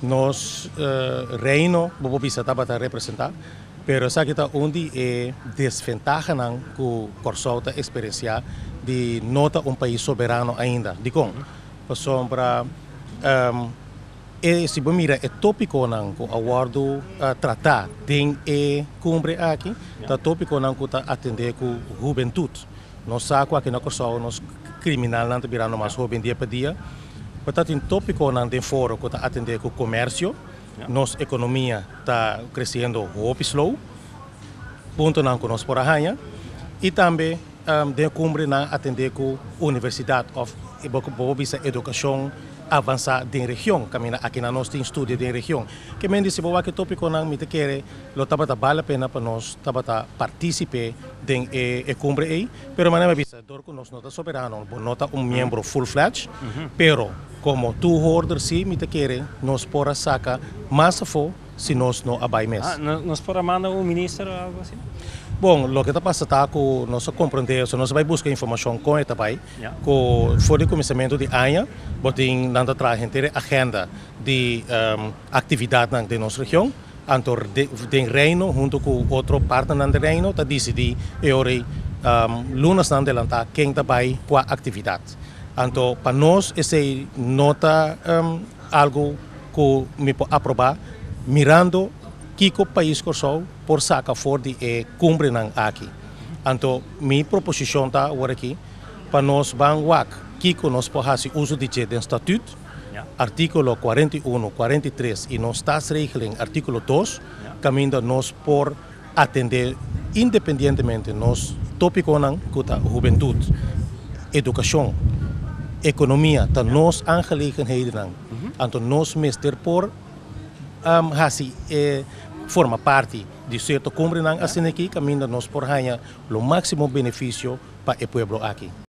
Nos Reino, bo por bisa, tabata representá, pero esaki ta un di e desventahanan ku Kòrsou ta eksperensiá di no ta un pais soberano ainda. Dikon? Pasobra e si bo mira e tópikonan ku a wòrdu tratá den e kumbre aki, ta tópikonan ku ta atendé ku hubentut. Nos sa ku aki na Kòrsou nos kriminalnan ta birando mas hóben dia pa dia. Bo ta tin tópikonan den foro ku ta atendé ku komersio. Nos ekonomia ta kresiendo hopi slow. Puntonan ku nos por a haña. I tambe den kumbre nan atendé ku universidat òf bo por bisa edukashon avansá den region. Kaminda akinan nos tin studia den region. Ke men di si bo wak e tópikonan mi ta kere lo tabata bal la pena pa nos tabata partísipe den e kumbre ei. Pero manera mi a bisa, dor ku nos no ta soberano, bo no ta un miembro full fledged, pero komo toehoorder sí mi ta kere nos por a saka mas afó si nos no a bai mes. Nos por a manda un minister o algo asina? Bon, loke ta pasa ta ku nos a komprendé, so nos a bai buska informashon kon e ta bai, ku for di kuminsamentu di aña bo tin nan ta traha henter e agenda di aktividatnan den nos region. Anto den Reino hunto ku otro partnernan den Reino ta disidí e ora ei lunasnan delantá ken ta bai kua aktividat. Anto pa nos esei no ta algu ku mi por aprobá mirando kiko pais Kòrsou por saka for di e kumbrenan aki. Anto mi proposishon ta awor aki pa nos ban wak kiko nos por hasi uso di dje den Statüt. Artíkulo 41, 43 i nos Staatsregeling artíkulo 2, kaminda nos por atendé independientemente nos tópikonan ku ta hubentut, edukashon, ekonomia, ta nos aangelegenhedennan. Anto nos mester por hasi e forma parti di sierto kumbrenan asina aki kaminda nos por haña lo máksimo benefisio pa e pueblo aki.